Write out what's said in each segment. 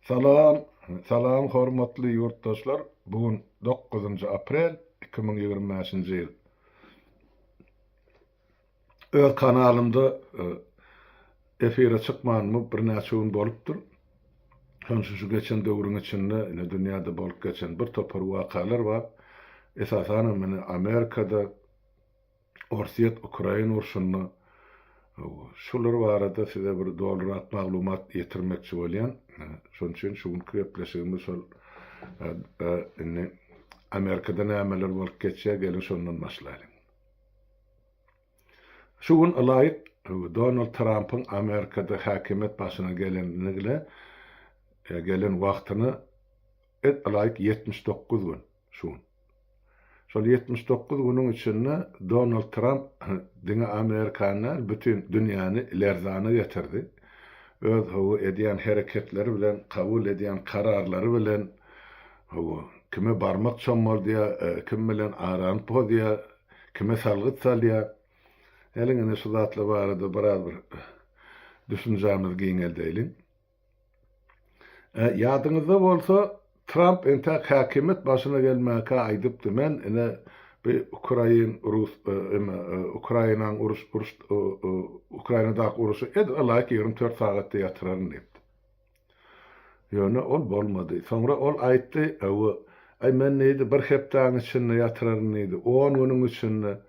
Salam, salam hormatly ýurtdaşlar! Bu gün dokuzynjy aprel 2025-nji ýyl. Öz kanalymda efire çykmanyma birnäçe gün bolupdyr. Şonuň üçin şu geçen döwrüň içinde ine dünýäde bolup geçen bir topar wakalar bar. Esasanam ine Amerikada Orsýet-Ukrain urşunda şular barada size bir dolurak maglumat ýetirmekçi bolýan. Şonuň üçin şu günki gepleşigimiz şol indi Amerikada nämeler bolup geçýär, geliň şondan başlaýlyň. Şu gün ylaýyk Donald Trampyň Amerikada häkimiýet başyna gelenligine gelen wagtyna ylaýyk 79 gün şu gün. Şol 79 günüň içinde Donald Tramp diňe Amerikany däl, bütin dünýäni lerzana getirdi. Öz hawa edýän hereketleri bilen, kabul edýän kararlary bilen, hawa, kime barmak çommaldýar, kim bilen arany pozýar, kime salgyt salýar. Geliň indi şu zatlar barada biraz bir düşünjämizi giňeldeýliň. Ýadyňyzda bolsa, Tramp entäk häkimiýet başyna gelmänkä aýdypdy, men ine bu ukrain rus eme Ukrainaň uruş uruş Ukrainadaky uruşy edil ylaýyk 24 sagatda ýatyraryn diýipdi. Ýöne ol bolmady. Soňra ol aýtdy, hawa, aý men diýdi, bir hepdäň içinde ýatyraryn diýdi, on günüň içinde.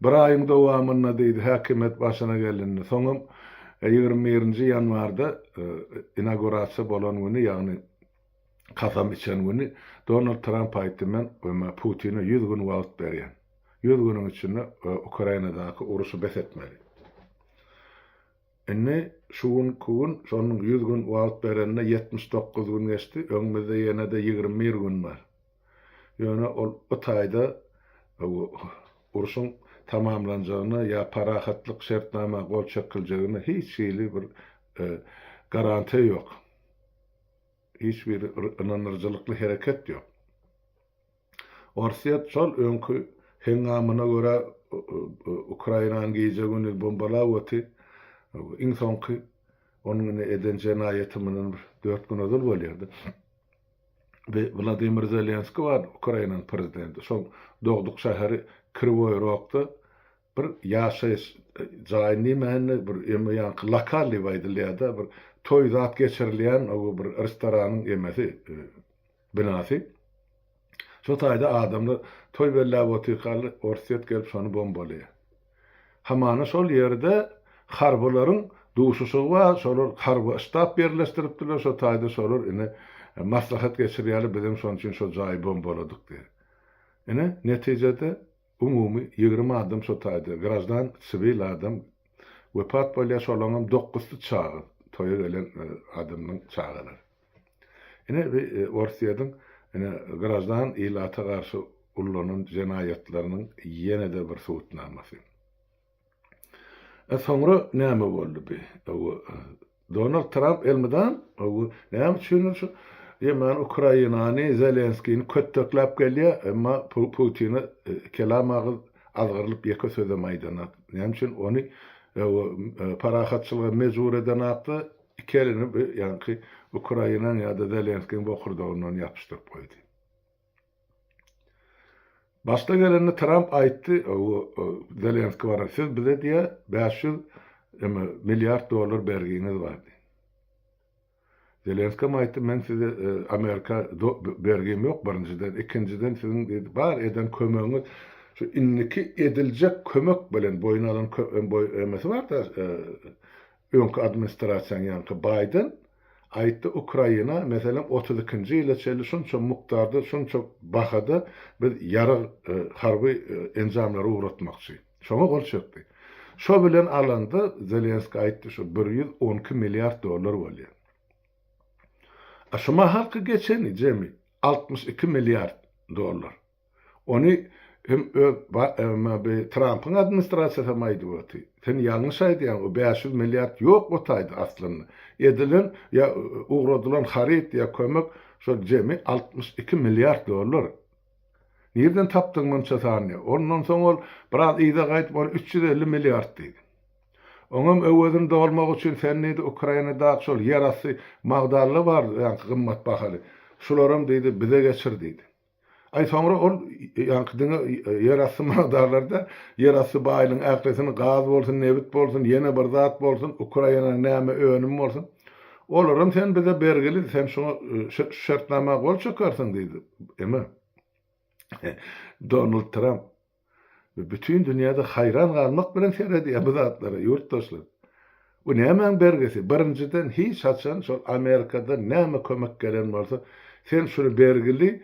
Bir aýyň dowamynda diýdi, häkimiýet başyna gelindi. Soňam 21-nji ýanwarda inaugurasiýa bolan güni, ýagny kasam içen güni Donald Tramp aýtdy, men Putine 100 gün wagt berýän. 100 günüň içinde Ukrainadaky uruşy bes etmeli. Indi şu günki gün şonuň 100 gün wagt berenine 79 gün geçdi, öňümizde ýene-de 21 gün bar. Ýöne ol bu taýda urşuň tamamlanjagyna ýa parahatlyk şertnama gol çekiljegine hiç hili bir garantiýa ýok. Hiç bir ynandyryjylykly hereket ýok. Orsýet şol öňki heňňamyna görä Ukrainany gije-gündiz bombalap otyr. Iň soňky onuň ine eden jenaýaty mundan bir dört gün ozal bolýardy. We Wladimir Zelenskiý bar, Ukrainanyň prezidenti. Şoň dogduk şäheri Kriwoý Rogda bir ýaşaýyş jaýyny diýmäýin-de, bir eme ýaňky lokal diýip aýdylýar-da, bir toý zat geçirilýän o bir restoranyň emesi, binasy. Şo taýda adamlar toý belläp otyrkalar, Orsýet gelip şony bombalaýar. Hamana şol ýerde harbylaryň duşuşygy bar, şolar harby ştab ýerleşdiripdirler, şo taýda şolar ine maslahat geçirýärler, bizem şonuň üçin şo jaýy bombaladyk diýip. Ine, netijede umumy 20 adam şo taýda, graždan, siwil adam wepat bolýar, şolaryňam dokuzsy çaga, toýa gelen adamlaryň çagalary. Ine bi Orsýetiň ine graždan ilata garşy ullanan jenaýatlarynyň ýene-de bir subutnamasy. E soňra näme boldy bi? Donald Tramp elmydam näme üçindir şu ýemen Ukrainany, Zelenskini köttekläp gelýär, emma Putine kelam agyz azgyrylyp ýeke sözem aýdanak. Näme üçin ony parahatçylyga mejbur edenakda Iki elini bu ýaňky Ukrainaň ýa-da Zelenskiň bokurdagyndan ýapyşdyryp goýdy. Başda gelende Tramp aýtdy, Zelenski barar, siz bize diýýär, 500 eme milliard dollar bergiňiz bar diýdi. Zelenskem aýtdy, men size Amerika bergim ýok birinjiden, ikinjiden siziň diýdi, bar eden kömegiňiz şu indiki ediljek kömek bilen boýun alan emesi bar-da, Öňki administrasiýanyň ýaňky Baýden aýtdy Ukraina meselem 32-nji ýyla çenli şunça mukdarda şunça bahada biz ýarag harby enjamlary ugratmakçy. Şoňa gol çekdi. Şo bilen alanda Zelenskiý aýtdy şu 112 milliard dollar bolýar. A şu mahalky geçeni jemi 62 milliard dollar. Ony hem öz Trampyň administrasiýasy hem aýdyp oty. Sen ýalňyş aýdýaň, o 500 milliard ýok o taýda aslynda. Edilen ýa ugradylan haryt ýa kömek şol jemi 62 milliard dollar. Nirden tapdyň munça sanyny? Ondan soň ol biraz yza gaýdyp ony 350 milliard diýdi. Oňam öwezini dolmak üçin sen diýdi Ukrainadaky şol ýerasty magdanlar bar ýaňky gymmat bahaly. Şularam diýdi bize geçir diýdi. Aý soňra ol ýaňky diňe ýerasty magdanlar däl, ýerasty baýlygyň ählisini gaz bolsun, nebit bolsun, ýene bir zat bolsun, Ukrainanyň näme önümi bolsun, olaram sen bize bergili, sen şuňa şu şertnama gol çekersiň diýdi. Eme Donald Tramp Bütin dünýäde haýran galmak bilen seredýär bu zatlara ýurtdaşlar. Bu nämäň bergisi? Birinjiden hiç haçan şol Amerikadan näme kömek gelen bolsa sen şuny bergili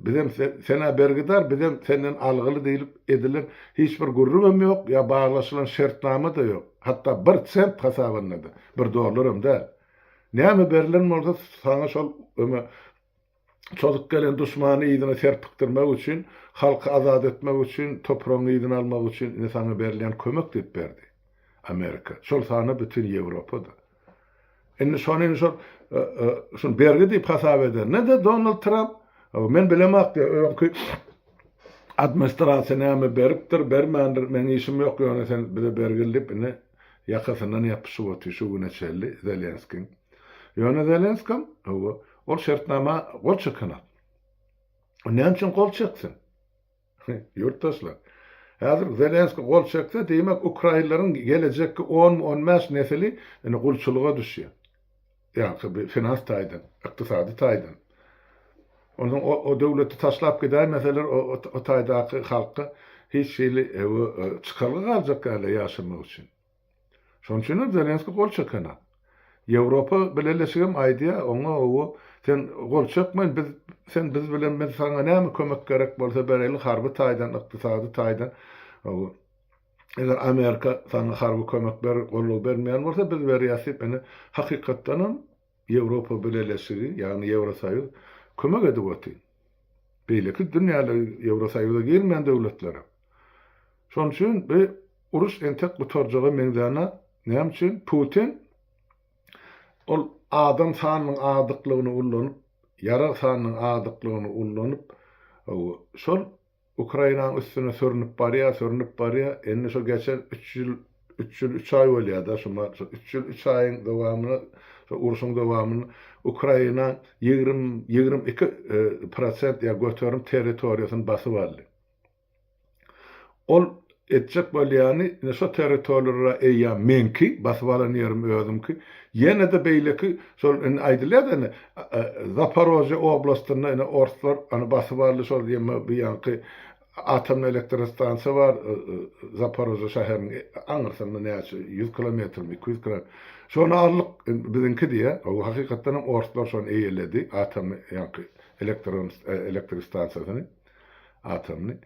bizem senä bergidar bizem senden algyly diýlip edilen hiç bir gürrüňem ýok ýa baglaşylan şertnama-da ýok. Hatda bir sent hasabynda-da bir dollaram däl. Näme berlen bolsa saňa şol öme Çozup gelen duşmany yzyna serpikdirmek üçin, halky azat etmek üçin, topragyňy yzyna almak üçin ine saňa berilýän kömek diýip berdi. Amerika. Şol sanda bütin Ýewropa-da. Indi şony indi şol şuny bergi diýip hasap edende-de Donald Tramp, men bilemok diýýär, öňki administrasiýa näme beripdir, bermändir, meň işim ýok, ýöne sen bize bergili diýip indi ýakasyndan ýapyşyp otyr şu güne çenli Zelenskiň. Ýöne Zelenskem, hawa, ol şertnama gol çekenok. O näme üçin gol çeksin? Ýurtdaşlar, häzir Zelenski gol çekse, diýmek, ukrainleriň gelejekki onmy, on bäş nesili indi gulçulyga düşýär. Ýaňky bir finans taýdan, ykdysady taýdan. Onsoň o, o döwleti taşlap gidäýmeseler, o, o taýdaky halka hiç hili çykalga galjak däl ýaşamak üçin. Şonuň üçin hem Zelenskiý gol çekenak. Ýewropa Bileleşigem aýdýar oňa owo sen gol çekmen biz sen biz bilen biz saňa näme kömek gerek bolsa bereli harby taýdan ykdysady taýdan owo eger Amerika saňa harby kömek ber goldaw bermeýän bolsa biz berýäs diýip ine hakykatdanam Ýewropa Bileleşigi ýagny Ýewrosoýuz kömek edip otyr. Beýleki dünýäde Ýewrosoýuza girmeýän döwletlere. Şonuň üçin bu uruş entek gutarjaga meňzänok. Näme üçin? Putin ol adam sanynyň azlyklygyny ullanyp, ýarag sanynyň azlyklygyny ullanyp, şol Ukrainanyň üstüne sürnüp barýar, sürnüp barýar. Indi şo geçen üç ýyl, üç ýyl üç aý bolýar-da, şu şo üç ýyl üç aýyň dowamynda, şo urşuň dowamynda Ukraina 20, 22 prosent ýa göterim territoriýasyny basyp aldy. Ol etjek bolýany, ine şo territoriýalar eýýäm meňki, basyp alan ýerim özümki. Ýene-de beýleki şol indi aýdylýar-da indi Zaporožýe oblastynda ine orslar ony basyp aldy, şol ýeme bu ýaňky atomny elektrostansiýa bar Zaporožýe şäheriniň aňyrsynda näçe ýüz kilometrmi, 200 kilometr. Şony aldyk biziňki diýýär. Hawa hakykatdan hem orslar şony eýeledi, atomny ýaňky elektron elektrik stansiýasyny. Atomny.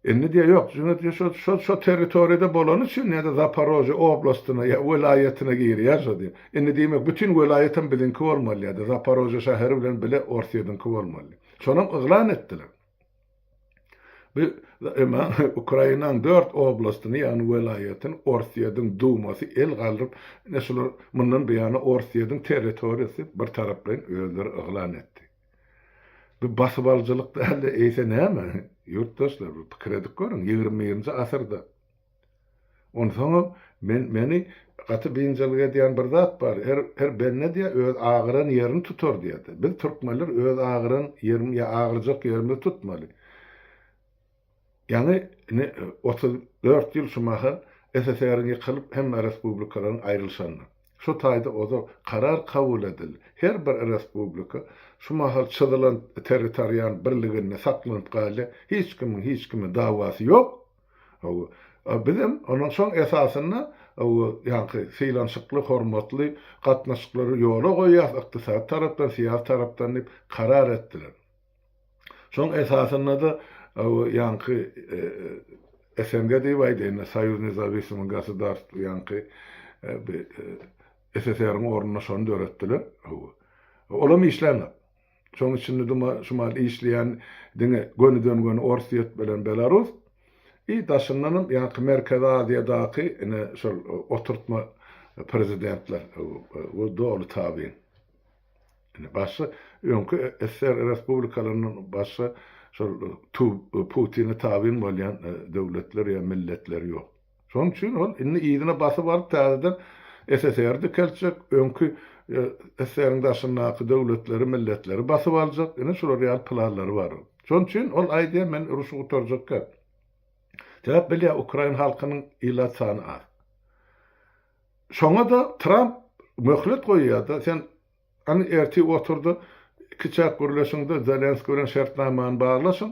Indi diýýär, ýok, şuny diýýär, şo, şo, şo territoriýada bolany üçin ýa-da Zaporožýe oblastyna ýa welaýatyna girýär şo diýýär. Indi diýmek, bütin welaýatam biziňki bolmaly ýa-da Zaporožýe şäheri bilen bile Orsýetiňki bolmaly. Şonam yglan etdiler. Bu emma Ukrainanyň dört oblastyny, ýagny welaýatyny Orsýetiň Dumasy el galdyryp, ine şular mundan buýana Orsýetiň territoriýasy bir taraplaýyn özleri yglan etdi. Bu basybalyjylyk däl-de, eýse näme? Ýurtdaşlar, bir pikir edip görüň, ýigrimi birinji asyrda. Onsoňam men meni gaty biynjalyk edýän bir zat bar, her her bende diýýär, öz agyran ýerini tutar diýýär-de. Biz türkmenler öz agyran ýerim ýa agyrjak ýerimizi tutmaly. Ýaňy ine 34 ýyl şu mahal SSR-iň ýykylyp hemme respublikalaryň aýrylyşanyna. Şu taýda ozal karar kabul edildi. Her bir respublika şu mahal çyzylan territorial birliginde saklanyp galýar. Hiç kimiň hiç kime dawasy ýok. Hawa. Bizem onuň şoň esasynda hawa ýaňky sylanyşykly, hormatly gatnaşyklary ýola goýýas ykdysady tarapdan, syýasy tarapdan diýip karar etdiler. Şoň esasynda-da ýaňky SNG diýip aýdaýyn, Soýuz nezawisimyh gosudarstw ýaňky SSR-iň ornuna şony döretdiler. Olam işlänok. Şoň içinde duma şumal işleýän diňe gönüden-göni Orsýet bilen Belarus. I daşyndanam ýaňky Merkezi Aziýadaky ine şol oturtma prezidentler doly tabyn. Indi başga öňki SSR respublikalaryndan başga şol Putine tabyn bolýan döwletler ýa milletler ýok. Şonuň üçin ol indi yzyna basyp alyp täzeden SSR dikeltjek, öňki SSR-iň daşyndaky döwletleri, milletleri basyp aljak, ine şular ýaly planlary bar. Şonuň üçin ol aýdýar men urşy gutarjak gel. Sebäp bilýär ukrain halkynyň ilat sany az. Şoňa-da Tramp möhlet goýýar-da, sen Hany ertir oturda ikiçäk gürleşiňde Zelenskiý bilen şertnamany baglaşyň.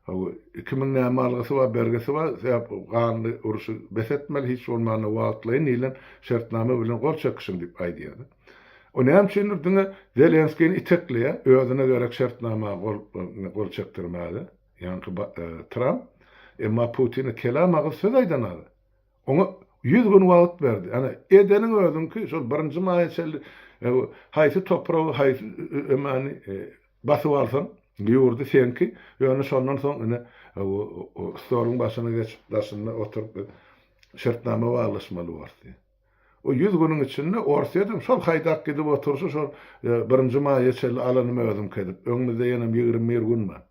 Hawa, kimiň näme algysy bar, bergisi bar, sebäp ganly urşy bes etmeli, hiç bolmanda wagtlaýyn diýlen şertnama bilen gol çekişiň diýip aýdýar. O näme üçindir diňe Zelenskini itekleýär, özüne gerek şertnama gol gol çekdirmäge, ýaňky Tramp. Emma Putine kelam agyz söz aýdanaga. Oňa 100 gün wagt berdi. Ýani edeniň özüňki şol birinji maýa çenli haýsy topragy, haýsy ömäni basyp alsaň, ýurdy seňki, ýöne şondan soň ine stoluň başyna geçip, daşynda oturyp biz şertnama baglaşmaly bolarys diýdi. O 100 günüň içinde Orsýetem şol haýdap gidip oturyşy şol birinji maýa çenli alanym özüňki edip, öňümizde ýenem 21 gün bar.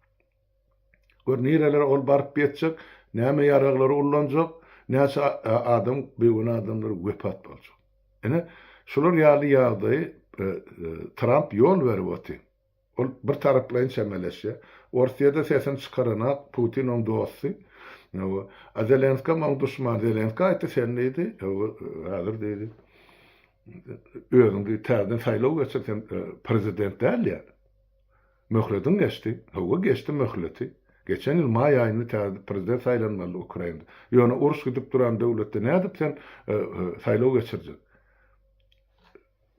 Gör nirelere ol baryp ýetjek, näme ýaraglary ullanjak, näçe adam, bigünä adamlar wepat boljak. Ine, şular ýaly ýagdaýy Tramp ýol berip otyr. Ol bir taraplaýyn çemeleşýär. Orsýede sesini çykaranak, Putin oň dosty. A Zelenskam oň duşmany. Zelenski aýtdy, sen diýdi, häzir diýdi, özüň diýdi, täzeden saýlaw geçir, sen prezident däl ýa. Möhletiň geçdi. Hawa, geçdi möhleti. Geçen ýyl maý aýynda täze prezident saýlanmalydy Ukrainada. Ýöne uruş gidip duran döwletde nädip sen saýlaw geçirjek?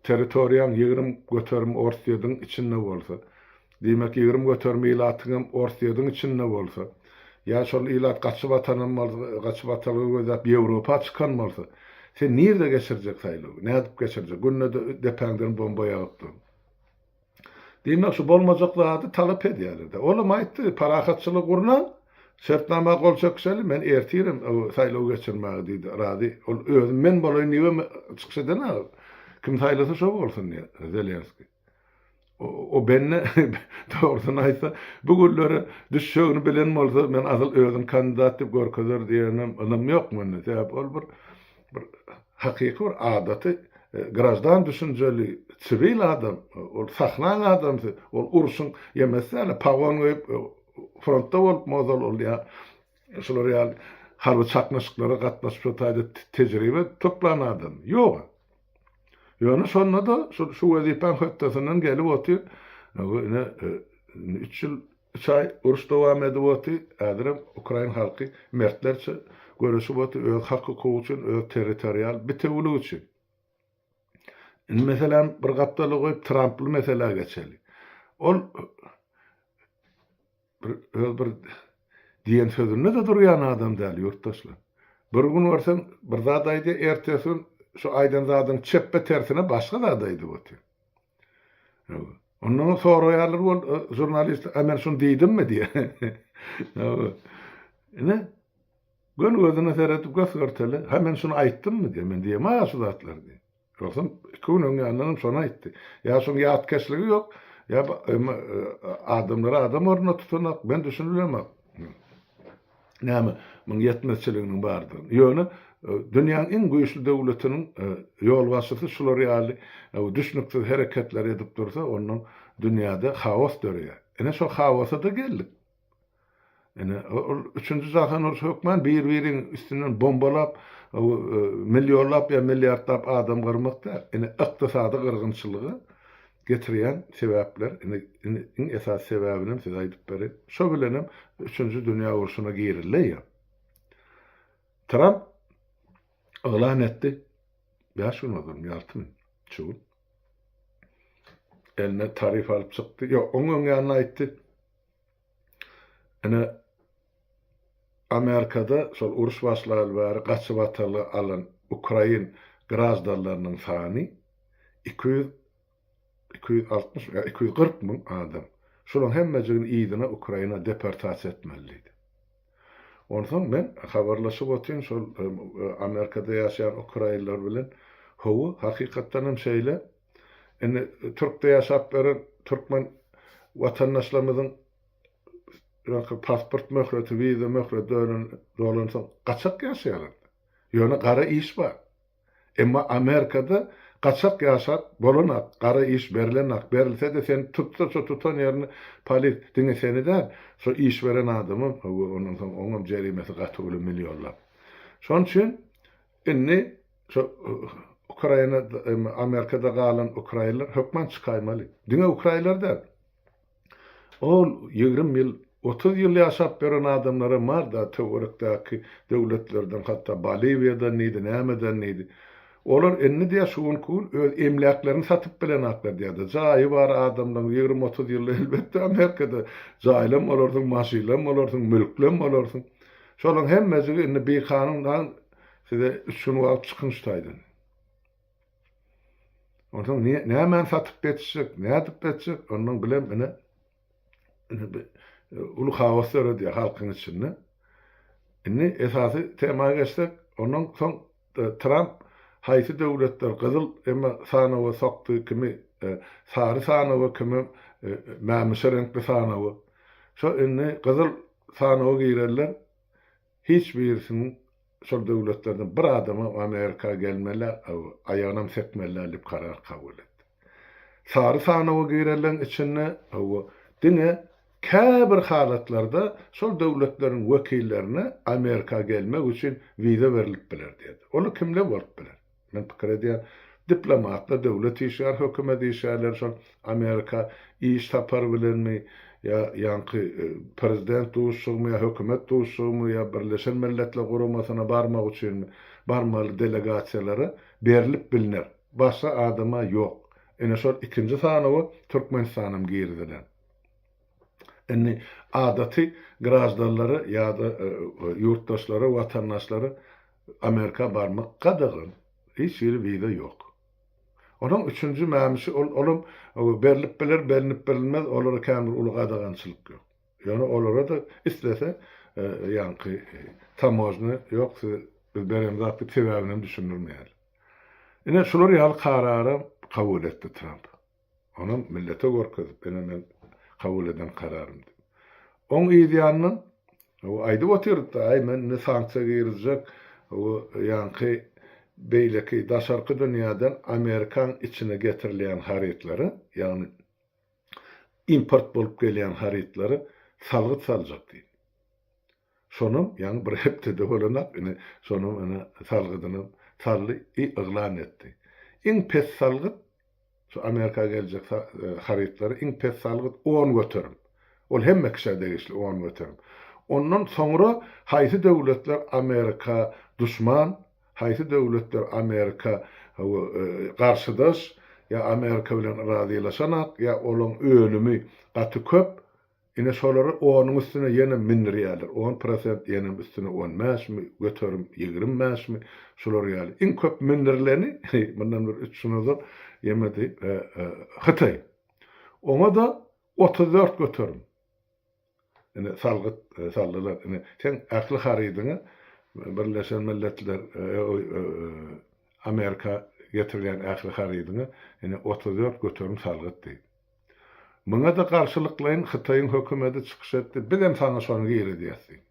Territoriýaň 20% Orsýetiň içinde bolsa, diýmek 20% ilatyňam Orsýetiň içinde bolsa, ýa şol ilat gaçyp atanam bolsa, gaçyp atalga gözläp Ýewropa çykan bolsa, sen nirde geçirjek saýlawy? Nädip geçirjek? Günde-de depäňden bomba ýagyp dur. Diýmek, şu bolmajak zady talap edýärler-dä. Olam aýtdy, parahatçylygy gurnaň, şertnama gol çekişeli, men ertirem saýlaw geçirmäge diýdi, razy. Ol özi men bolaýyn diýibem çykyş eden-ä. Kim saýlasa şo bolsun diýýär Zelenskiý. O bende, dogrusyny aýtsa, bu günlere düşjegini bilen bolsa, men asyl özüni kandidat diýip görkezer diýenem ynam ýok mende. Sebäbi ol bir bir hakyky bir adaty graždan düşünjeli siwil adam, ol sahnaň adamsy, ol urşuň ýemesi däl, pagon geýip frontda bolupmy ozal ol ýa şular ýaly harby çaknyşyklara gatnaşyp şo taýda tejribe toplan adam. Ýok. Ýöne şonda-da şu şu wezipäň hötdesinden gelip otyr. Ine üç ýyl Üç aý uruş dowam edip oty, häzirem ukrain halky mertlerçe göreşip oty öz hak-hukugy üçin, öz territorial bitewüligi üçin. Indi meseläni bir gapdala goýup Tramply meselä geçeli. Ol bir öz bir diýen sözünde-de durýan adam däl ýurtdaşlar. Bir gün görseň bir zat aýdýar, ertesi gün şu aýdan zadyň çepbe tersine başga zat aýdyp otyr. Ondan soraýarlar bol žurnalist, a men şuny diýdimmi diýýär. Ine, göni gözüne seredip gös-görtele, ha men şuny aýtdymmy diýýär, men diýemä şu zatlary diýýär. Ýogsam iki gün öň ýanyndan hem şony aýtdy. Ýa şoň ýatkeşligi ýok, ýa adamlary adam ornuna tutanok, men düşünilemok. Näme, muň ýetmezçiliginiň bardygyny. Ýöne dünýäň iň güýçli döwletiniň ýolbaşçysy şular ýaly düşnüksiz hereketleri edip dursa, ondan dünýäde haos döreýär. Ine şo haosa-da geldik. Ine, ol üçünji jahan urşy hökman bir-biriň üstünden bombalap, millionlap ýa milliardlap adam gyrmak däl. Ine, ykdysady gyrgynçylyga Getirýän sebäpler, indi indi iň esasy sebäbinem size aýdyp bereýin. Şo bilenem üçünji dünýä urşuna girildi eýýäm. Tramp yglan etdi, bäş gün ozalmy, alty gün, şu gün. Eline tarif alyp çykdy. Ýok, oň öň ýanynda aýtdy. Ine, Amerikada şol uruş başlaly bäri gaçybatalga alan ukrain graždanlarynyň sany 200, 260 ýa 240 müň adam. Şolaryň hemmejigini yzyna Ukraina deportasiýa etmeli diýdi. Onsoň men habarlaşyp otyryn şol Amerikada ýaşaýan ukrainler bilen. Hawa, hakykatdan hem şeýle. Indi türkde ýaşap beren türkmen watandaşlarymyzyň ýaňky pasport möhleti, wiza möhleti dolansoň gaçak ýaşaýarlar. Ýöne gara iş bar. Emma Amerikada gaçak ýaşap bolanak, gara iş berilenak, berilse-de seni tutsa şo tutan ýerinde polis diňe seni däl, şo iş beren adamam we ondan soň oňam jerimesi gaty uly millionlap. Şonuň üçin indi şo Ukraina Amerikada galan ukrainler hökman çykaýmaly. Diňe ukrainler däl. Ol 20 ýyl, 30 ýyl ýaşap ýören adamlaram bar-da, töwerekdäki döwletlerden, hatda Boliwiýadan diýdi, nämeden diýdi. Olar indi diýýär, şu günki gün öz emläklerini satyp bilenaklar diýýär-de. Jaýy bar adamlaryň, ýigrimi-otuz ýylda elbetde Amerikada jaýlam bolarsyň, maşynlam bolarsyň, mülklem bolarsyň. Şolaryň hemmejigi indi bikanun size üç gün wagt çykyň şu taýdan. Onsoň nämäni satyp ýetişjek, nädip etjek, ondan bilen ine ine bir e, uly haos döredýär halkyň içinde. Indi esasy tema geçsek, ondan soň e, Tramp haýsy döwletler gyzyl emma sanawa sokdy, kimi e, sary sanawa, kimi mämişi reňkli sanawa. Şo indi gyzyl sanawa girenler Hiç birisiniň şol döwletlerden bir adamam Amerika gelmeli, aýagynam sekmeli däl diýip karar kabul etdi. Sary sanawa girenleriň içinde, hawa, diňe käbir halatlarda şol döwletleriň wekillerine Amerika gelmek üçin wiza berlip biler diýdi. Olar kimler bolup biler? Men pikir edýän, diplomatlar, döwlet işgär, hökümet işgärleri şol Amerika iş sapary bilenmi ýa ýaňky prezident duşuşygymy ýa hökümet duşuşygymy ýa Birleşen Milletler Guramasyna barmak üçinmi barmaly delegasiýalara berlip bilner. Başga adama ýok. Ine şol ikinji sanawa Türkmenistanam girizilen. Indi adaty graždanlara ýa-da ýurtdaşlara, watandaşlara Amerika barmak gadagan. Hiç hili wiza ýok. Onuň üçünji mämişi ol olam berlip biler, berlip bilinmez, olara kän bir uly gadagançylyk ýok. Ýöne olara-da islese ýaňky tamožny ýok size biz beremzok diýip sebäbinem düşündirmeýärler. Ine şular ýaly kararam kabul etdi Tramp. Onam millete görkezip, ine men kabul eden kararym diýip. Oň yz ýanyndan aýdyp otyrdy-da, aý men indi sanksiýa girizjek, ýaňky beýleki daşarky dünýäden Amerikaň içine getirilýän harytlara, ýagny import bolup gelýän harytlara salgyt saljak diýip. Şonam ýaňy bir hepdede bolanok, ine şonam ine salgydynam saldy i yglan etdi. Iň pes salgyt Şu Amerika geljek harytlara iň pes salgyt 10%. Ol hemme kişä degişli 10%. Ondan soňra haýsy döwletler Amerika duşman, haýsy döwletler Amerika garşydaş ýa Amerika bilen razylaşanak ýa olaň önümi gaty köp, Ine şolary onuň üstüne ýene mindirýärler. On prosent ýenem üstüne on bäşmi, göterim 25 bäşmi, şular ýaly. Iň köp mindirileni mundan bir üç gün ozal ýemedi Hytaý. Oňa-da 34 göterim. Ine salgyt saldylar. Ine seň ähli harydyňa Birleşen Milletler Amerika getirilýän ähli harydyňa ine 34 göterim salgyt diýip. Muňa-da garşylyklaýyn Hytaýyň hökümedi çykyş etdi, bizem saňa şony girizýäs diýip.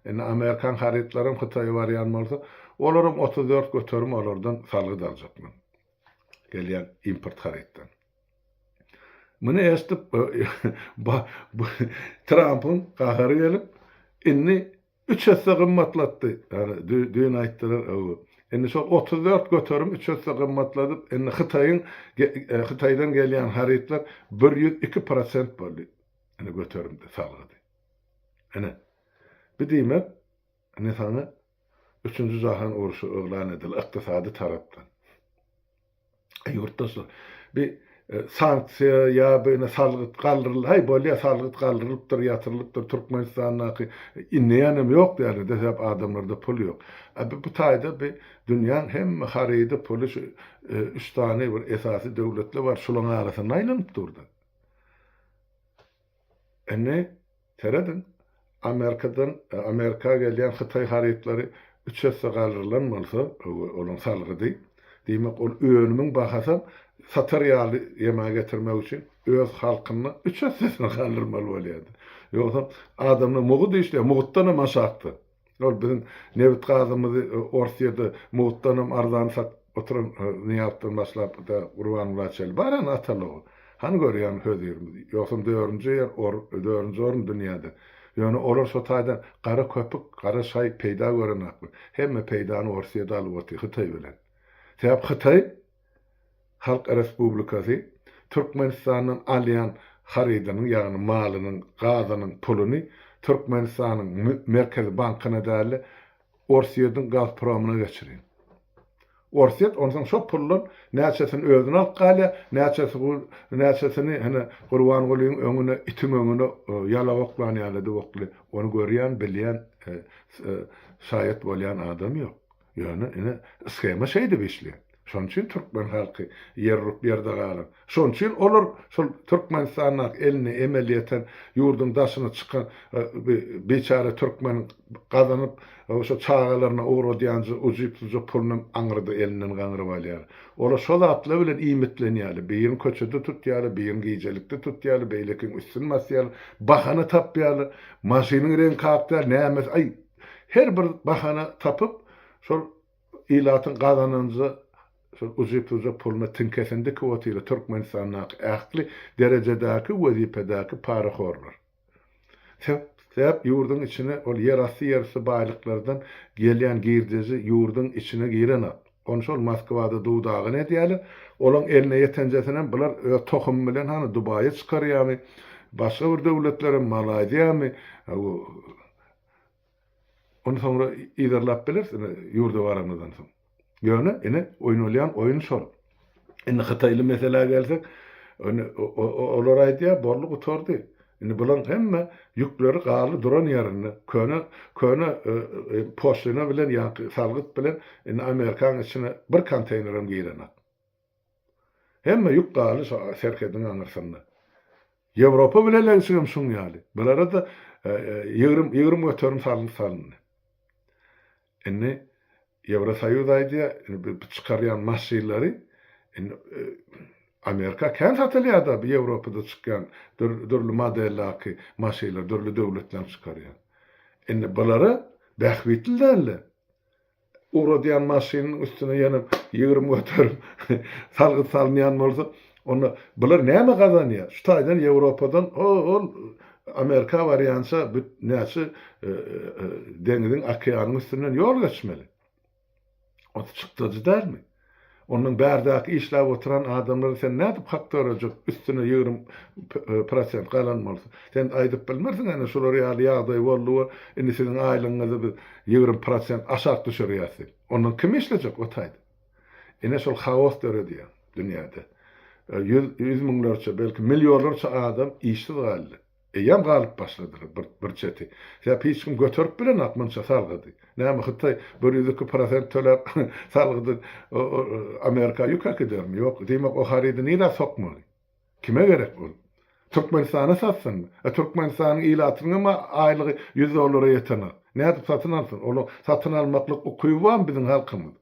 Indi amerikan harytlaram Hytaýa barýan bolsa, olaram 34 göterim olardan salgyt aljaklar. Gelýän import harytdan. Muny eşidip Trampyň gahary gelip, indi Üç esse gymmatlatdy. Ýani düýn aýtdylar, hawa. Indi şol 34 göterim üç esse gymmatladyp, indi Hytaýyň Hytaýdan gelýän harytlar 102 prosent boldy. Indi göterimde salgydy. Ine. Bu diýmek, indi saňa Üçünji jahan urşy yglan edildi ykdysady tarapdan. Ýurtdaşlar, bir sanksiýa ýa bir ine salgyt galdyryldy, haý bolýa salgyt galdyrylypdyr, ýatyrylypdyr Türkmenistandaky indeýänem ýok diýýärler-de, sebäp adamlarda pul ýok. A bu bu taýda bir dünýäň hemme harydy, puly şu üç sany bir esasy döwletler bar, şularyň arasynda aýlanyp dur-da. Indi serediň, Amerikadan Amerika gelýän hytaý harytlary üç esse galdyrylan bolsa, olaryň salgydy, diýmek ol önümiň bahasam satar ýaly ýema getirmek üçin öz halkyna üç essesini galdyrmaly bolýardy. Ýogsam adamlar mugut işleýär, mugutdanam aşakda. Ol biziň nebit gazymyzy Orsýede mugtdanam arzan satyp oturan Nyýazowdan başlap da Gurbangula çenli bar ýa atalygy. Hany görýäň hözirimizi. Ýogsam dördünji ýer or dördünji orun dünýäde. Ýöne olar şo taýdan gara köpük, gara şaý peýda görenaklar. Hemme peýdany Orsýede alyp otyr Hytaý bilen. Sebäp Hytaý Halk Respublikasy Türkmenistandan alýan harydynyň, ýagny malynyň, gazynyň puluny Türkmenistanyň Merkezi bankyna däl-de, Orsýetiň Gazpromyna geçirýär. Orsýet onsoň şo puldan näçesini özüne alyp galýar, näçesini hine Gurbangulyň öňüne, itiň öňüne ýalak oklan ýaly edip oklaýar. Ony görýän, bilýän, şaýat bolýan adam ýok. Ýöne ine shema şeýdip işleýär. Şonuň üçin türkmen halky ýer urup ýerde galan. Şonuň üçin olar şol Türkmenistandaky eline emel ýeten, ýurduň daşyna çykan biçäre türkmeniň gazanyp şo çagalaryna ugradýanja ujypsyzja pulunam aňyrda elinden gaňryp alýar. Olar şo zatlar bilen iýmitlenýärler. Birini köçede tutýarlar, birini gijelikde tutýarlar, beýlekiň üstüni basýarlar, bahana tapýarlar, maşynyň reňki ak däl, nämesi, aý, Her bir bahana tapyp, şol ilatyň gazananja şol ujypsyzja puluna tiňkesini dikip otyrlar Türkmenistandaky ähli derejedäki wezipedäki parahorlar. Sebäp ýurduň içine ol ýerasty ýerüsti baýlyklardan gelýän girdeji ýurduň içine girenok. Ony şol Moskwada duw-dagyn edýärler. Olaň eline ýetenjesinem bular öz tohumy bilen hany Dubaýa çykarýarmy, başga bir döwletlere, Malaýziýamy, Ony soňra yzarlap bileris ine ýurda baranymyzdan soň. Ýöne ine oýnalýan oýun şol. Indi hytaýly meselä gelsek, indi olar aýdýar, boldy gutardy. Indi bulaň hemme ýükleri galdy duran ýerinde. Köne köne poşlina bilen ýaňky salgyt bilen indi Amerikaň içine bir konteýnerem girenok. Hemme ýük galdy şo serhediň aňyrsynda. Ýewropa bileleşigem şuň ýaly. Bulara-da 20 göterim salgyt salyndy. Indi Ýewrosoýuz aýdýar, indi bu çykarýan maşynlary indi Amerika kän satylýar-da bu Ýewropada çykýan dürli modeldäki maşynlar dürli döwletleriň çykarýan. Indi bulara bähbitli däldi. Ugradýan maşynyň üstüne ýene 20% salgyt salynýan bolsa, onda bular näme gazanýar? Şu taýdan Ýewropadan ol Amerika barýança näçe deňiziň, okeanyň üstünden ýol geçmeli. O çykdajy dälmi? Ondan bärdäki işläp oturan adamlara sen nädip hak törejek üstüne 20% galan bolsa. Sen aýdyp bilmersiň ene şular ýaly ýagdaý boldy we indi siziň aýlygyňyzy biz 20% aşak düşürýäs diýip. Ondan kim işlejek o taýda? Ine şol haos döredýär dünýäde. Ýüz müňlerçe belki millionlarça adam işsiz galdy. Eýýäm galyp başladylar bir bir çeti. Sebäp hiç kim göterip bilenok munça salgydy. Näme Hytaý 102 prosent töläp salgydy Amerika ýük äkidermi? Ýok. Diýmek o harydy nirä sokmaly? Kime gerek ol? Türkmenistana satsynmy? E Türkmenistanyň ilatynyň hem aýlygy 100 dollara ýetenok. Nädip satyn alsyn? Ola satyn almaklyk ukyby barmy biziň halkymyz?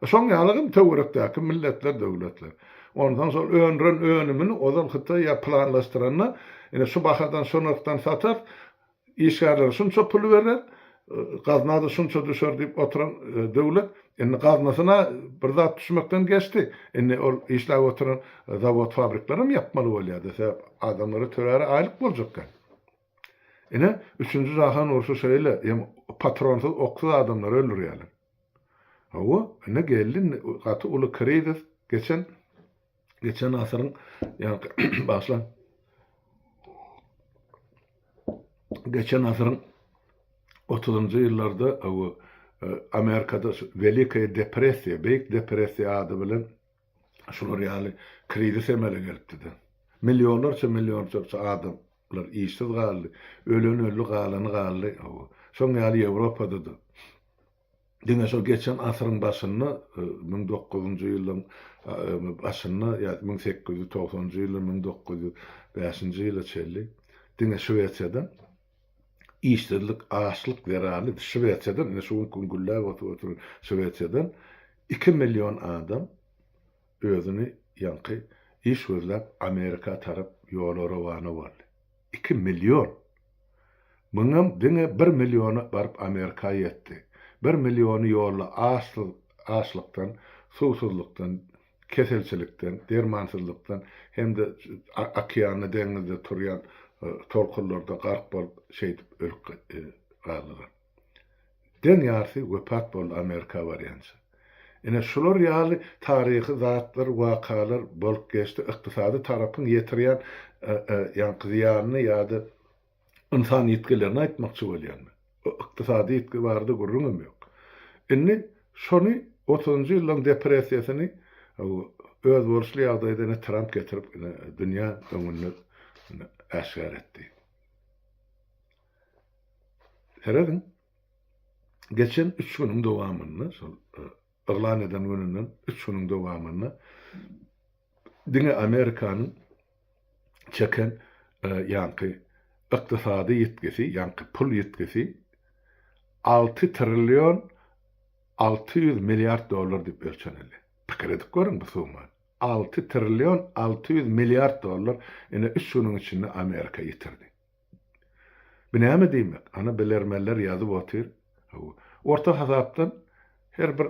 Şoň ýaly hem töwerekdäki milletler, döwletler. Onsoň şol öndüren önümini ozal Hytaý ýa planlaşdyranda, ine şu bahadan, şu nyrhdan satar, işgärlere şunça pul berer, gazna-da şunça düşer diýip oturan döwlet, indi gaznasyna bir zat düşmekden geçdi. Indi ol işläp oturan zawod-fabriklerem ýapmaly bolýar-da, sebäp adamlara töläre aýlyk boljak däl. Ine, üçünji jahan urşy şeýle, hem patronsyz, oksuz adamlary öldürýärler. Hawa, ine geldi indi gaty uly krizis geçen geçen asyryň ýa başlan geçen asyryň 30-njy ýyllarda hawa Amerikada Welikaya depressiýa, Beýik depressiýa ady bilen şular ýaly krizis emele gelipdi-de. Millionlarça, millionlarça adamlar işsiz galdy. Ölen öldi, galany galdy. Hawa. Şoň ýaly Ýewropada-da. Diňe şol geçen asyryň başynda, 1900-njy ýyllaryň başynda ýa 1890-njy ýyldan 1905-nji ýyla çenli diňe Şwesiýada işsizlik, açlyk zerarly Şwesiýadan, ine şu günki gün gülläp oturyp oturan Şwesiýadan 2 million adam özüni ýaňky iş gözläp Amerika tarap ýola rowana boldy. 2 million! Muňam diňe bir milliony baryp Amerika ýetdi. Bir milliony ýolda açsyz, açlykdan, suwsuzlykdan, keselçilikden, dermansyzlykdan hem-de okeanda, deňizde turýan tolkunlarda gark bolup, şeýdip ölüp galdylar. Deň ýarsy wepat boldy Amerika barýança. Ine şular ýaly taryhy zatlar, wakalar bolup geçdi. Ykdysady tarapyň ýetirýän ýaňky zyýanyny ýa-da ynsan ýitgilerini aýtmakçy bolýan men. Bu ykdysady ýitgi barada gürrüňem ýok. Indi şony otuzynjy ýyllaryň depressiýasyny özboluşly ýagdaýda ine Tramp getirip ine dünýä öňünde ine äşgär etdi. Serediň, geçen üç günüň dowamynda şol yglan eden gününden üç günüň dowamynda diňe Amerikanyň çeken ýaňky ykdysady ýitgisi, ýaňky pul ýitgisi alty trillion 600 milliard dollar diýip ölçenildi. Pikir edip görüň bu summany. Alty trillion 600 milliard dollar ine üç günüň içinde Amerika ýitirdi. Bu näme diýmek? Ana bilermenler ýazyp otyr. Orta hasapdan her bir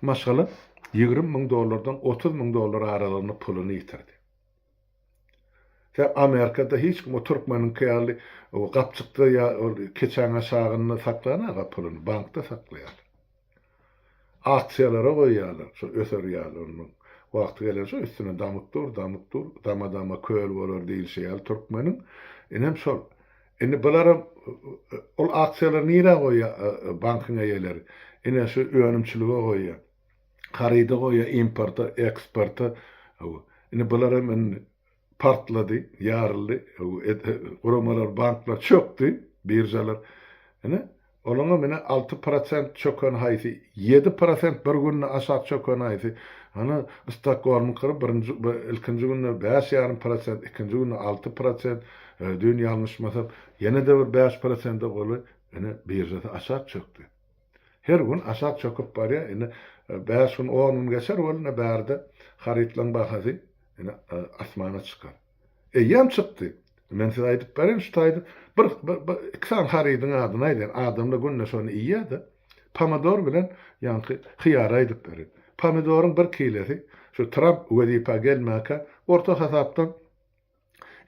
maşgala 20 müň dollardan 30 müň dollar aralygynda puluny ýitirdi. Sen Amerikada hiç kim o türkmeniňki ýaly gapjykda ýa ol keçäň aşagynda saklanaga puluny, bankda saklaýarlar. Aksiýalara goýýarlar, şo öser ýaly onuň. Wagty gelen şo üstüne damyp dur, damyp dur, dama-dama köl bolar diýilşi ýaly türkmeniň. Inem şol. Indi bularam ol aksiýalary nirä goýýar bankyň eýeleri? Ine şu önümçilige goýýar. Haryda goýýar, importa, eksporta. Indi bularam indi partlady, ýaryldy, guramalar, banklar çökdi, biržalar. Ine, olaňam ine 6% çöken haýsy, 7% bir günde aşak çöken haýsy. Ana, Stokgolmyňky birinji, ilkinji günde 5,5 prosent, ikinji günde 6 prosent, düýn ýalňyşmasam, ýene-de bir 5 prosente golaý, ine, biržasy aşak çökdi. Her gün aşak çöküp barýar, ine, bäş gün, on gün geçer, ol ine bärde harytlaryň bahasy ine asmana çykar. Eýýäm çykdy. Men size aýdyp bereýin şu taýda bir, bir, iki sany harydyň adyny aýdaýyn. Adamlar günde şony iýýär-de. Pomidor bilen ýaňky hyýary aýdyp bereýin. Pomidoryň bir kilesi şu Tramp wezipä gelmäkä orta hasapdan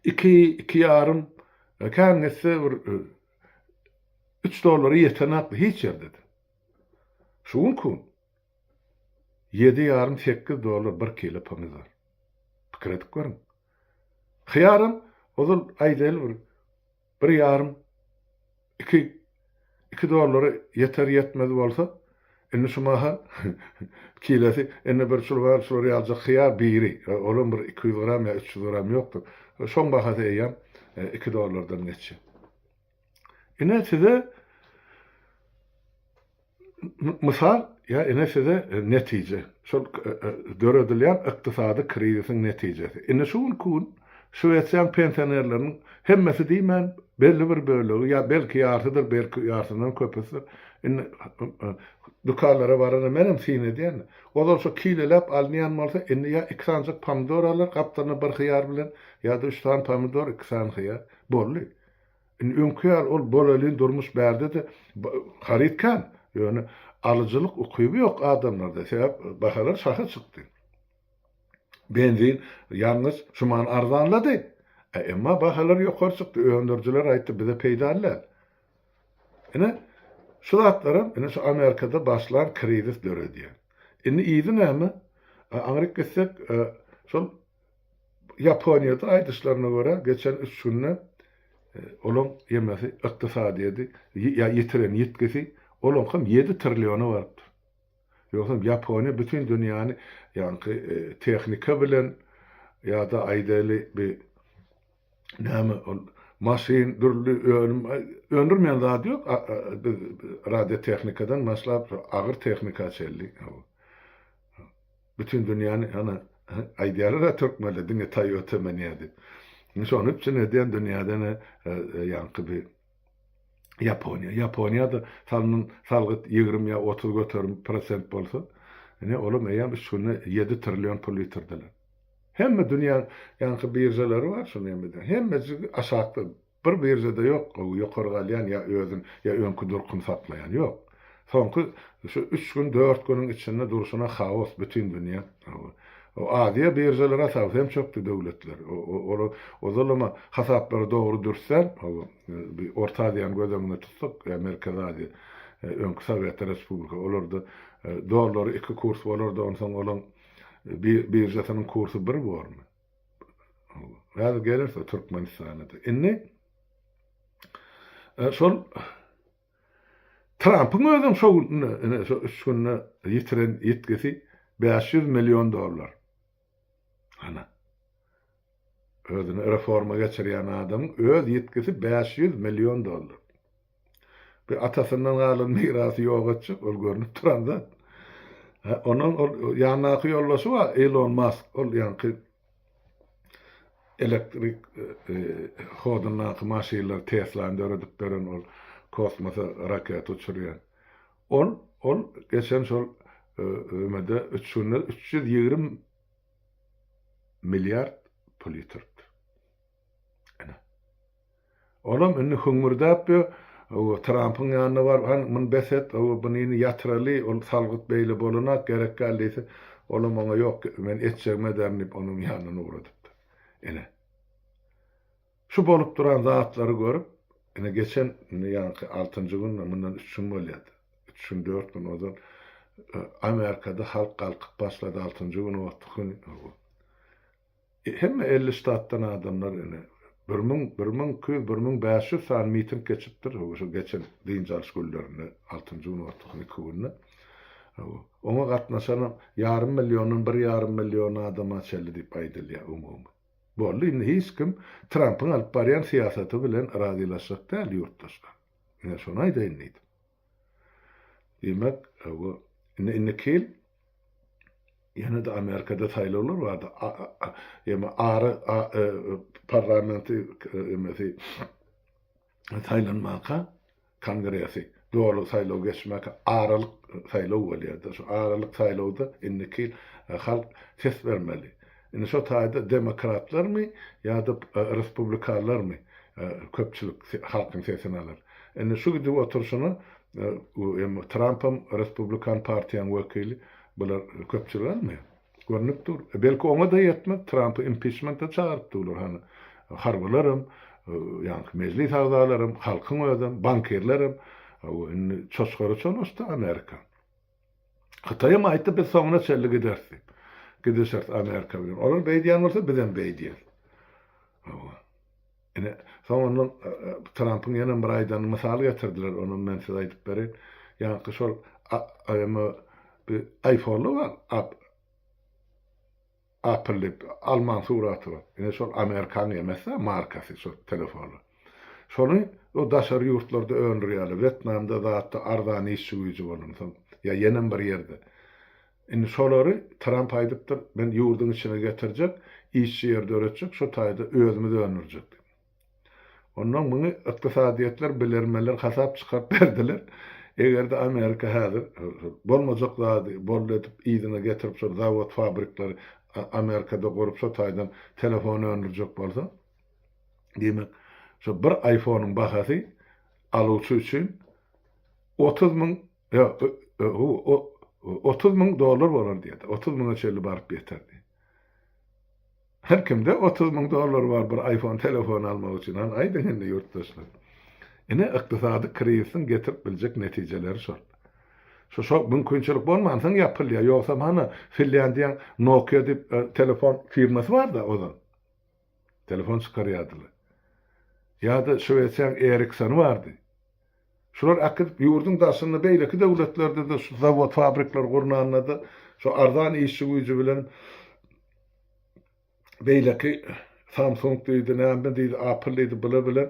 iki, iki ýarym, kän gitse bir üç dollara ýetenokdy hiç ýerde-de. Şu günki gün ýedi ýarym, sekiz dollar bir kilo pomidor. Pikir edip görüň. Hyýaram ozal aýdaýly bir bir ýarym, iki, iki dollara ýeter ýetmez bolsa, indi şu mahal kilesi indi bir şular şular ýaljak hyýar biri, olam bir 200 gram ýa 300 gram ýokdur. Şoň bahasy eýýäm 2 dollardan geçýär. Ine size mysal ýa ine size netije. Şol döredilýän ykdysady krizisiň netijesi. Indi şu günki gün Şwesiýanyň pensionerleriniň hemmesi diýmän, belli bir bölegi ýa belki ýarsydyr, belki ýarsyndan köpüsidir. Indi dükanlara baranda menem syn edýän. Ozal şo kileläp alynýan bolsa, indi ýa iki sanyjyk pomidor alar, gapdalynda bir hyýar bilen, ýa-da üç sany pomidor, iki sany hyýar. Boldy. Indi öňki ýaly ol bolelin durmuş bärde-de haryt kän, ýöne alyjylyk ukyby ýok adamlarda, sebäp bahalar şaha çykdy. Benzin, ýangyç şuman arzanlady, emma bahalar ýokary çykdy, öndürijiler aýtdy bize peýdaly däl. Ine, şu zatlaram ine şu Amerikada başlan krizis döredýär. Indi yzy näme? Aňryk gitsek, şol Ýaponiýada aýdyşlaryna görä, geçen üç günde olaň ýemesi, ykdysadyýeti ýa ýitiren ýitgisi olaňkam ýedi trilliona barypdyr. Ýogsam Ýaponiýa bütin dünýäni ýaňky tehnika bilen ýa-da aýdaýly bi näme ol maşyn dürli önüm öndürmeýän zady ýok biz radiotehnikadan başlap agyr tehnika çenli. Bütin dünýäni ana aýdýarlar-a türkmenler diňe Toyota münýär diýip. Indi şony üpjün edýän dünýäden ýaňky bir Ýaponiýa. Ýaponiýada salnan salgyt 20 ýa 30 göterim prosent bolsa, ine olam eýýäm üç günde 7 trillion pul ýitirdiler. Hemme dünýäň ýaňky biržalary bar şuny hem edýän. Hemmejigi aşakda. Bir biržada ýok, ýokary galýan ýa özün, ýa öňki durkuny saklaýan ýok. Soňky şu üç gün, dört günüň içinde durşuna haos bütin dünýä. O Aziýa biržalary hasaby hem çökdi döwletler. Olar ozalama hasaplary dogry dürs däl. Orta Aziýany göz öňünde tutsak, ýa Merkezi Aziýa, öňki Sowet respublika, olarda dollary iki kurs bolarda, onsoň olaň biržasynyň kursy bir bormy? Häzir gelerse Türkmenistana-da. Indi şol Trampyň özem şo günde, ine şo üç günde ýitiren ýitgisi 500 million dollar. Ana. Özüni reforma geçirýän adamyň öz ýitgisi 500 million dollar. Bir atasyndan galan mirasy ýok etjek, ol görnüp duran zat. Ondan ol ýandaky ýoldaşy bar, Elon Musk, ol ýaňky elektrik hodundaky maşynlary Teslany döredip beren ol kosmosa raketa uçurýan. Ol ol geçen şol ümede üç günde 320 milliard pul ýitiripdir. Ine. Olam indi hüňňürdäp ýör, Trampyň ýanyna baryp, hany, muny bes et, bunyny ýatyraly, ol salgyt beýle bolanak, gerek däl diýse, olam oňa ýok, men etjegimi ederin diýip, onuň ýanyndan ugradypdyr. Ine. Şu bolup duran zatlary görüp, ine, geçen, indi ýaňky altynjy günde, mundan üç gün bolýardy, üç gün, dört gün ozal Amerikada halk galkyp başlady, altynjy gün, otuz gün. Hemme 50 ştatdan adamlar ine, 1000, 1200, 1500 sany miting geçipdir, şu geçen dynç alyş günlerinde, altynjy gün, ortaky iki günde. Oňa gatnaşanam ýarym milliondan bir ýarym million adama çenli diýip aýdylýar umumy. Boldy, indi hiç kim Trampyň alyp barýan syýasaty bilen razylaşjak däl ýurtdaşlar. Ine şony aýdaýyn diýdim. Diýmek, indi indiki ýyl Ýene-de Amerikada saýlawlar bardy. Ýa ara parlamenti emesi saýlanmaka kongresi doly saýlaw geçmäkä aralyk saýlaw bolýar-da. Şu aralyk saýlawda indiki ýyl halk ses bermeli. Indi şo taýda demokratlarmy ýa-da respublikanlarmy köpçülik halkyň sesini alar. Indi şu gidip oturyşyna Trampam respublikan partiýanyň wekili Bular köpçülik almaýar. Görnüp dur. E, belki oňa-da ýetmez, Trampy impiçmente çagyryp durlar hany. Harbylaram, ýaňky mejlis agzalaram, halkyň özem, bankirlerem. Indi çoçgara çolaşdy Amerika. Hytaýam aýtdy biz soňuna çenli gideris diýip. Gidişeris Amerika bilen. Olar beýdýän bolsa bizem beýdýäs. Hawa. Ine, soň ondan Trampyň ýene bir aýdanyny mysal getirdiler, onam men size aýdyp bereýin. Ýaňky şol eme bir iPhone-ly bar, Apple diýip, almaň suraty bar. Ine şol Amerikan emes-de markasy şol telefonyň. Şony o daşary ýurtlarda öndürýärler. Wetnamda zatda arzan işçi güýji bolansoň, ýa ýenem bir ýerde. Indi şolary Tramp aýdypdyr, men ýurduň içine getirjek, işçi ýer döretjek, şo taýda özümiz öndürjek diýip. Onnoň muny ykdysadyýetler, bilermenler hasap çykaryp berdiler. Eger-de Amerika häzir bolmajak zady boldy edip yzyna getirip şol zawod fabrikleri Amerikada gurup şo taýdan telefon öndürjek bolsa, diýmek, şo bir iPhone-yň bahasy aluwçy üçin 30 müň Ýok, 30 müň dollar bolar diýýär. 30 müňe çenli baryp ýeter diýýär. Her kimde 30 müň dollar bar bir iPhone telefon almak üçin. Hany aýdyň indi ýurtdaşlar. Ine ykdysady krizisiň getirip biljek netijeleri şol. Şu şo mümkinçilik bolmansoň ýapylýar. Ýogsam hany Finlýandiýaň Nokia diýip e, telefon firmasy bar-da ozal. Telefon çykarýardylar. Ýa-da Şwesiýaň Ericssony bardy. Şular äkidip ýurduň daşynda beýleki döwletlerde-de şu zawod fabrikler gurnanda-da şu arzan işçi güýji bilen beýleki Samsung diýdi, näme diýdi, Apple diýdi, bular bilen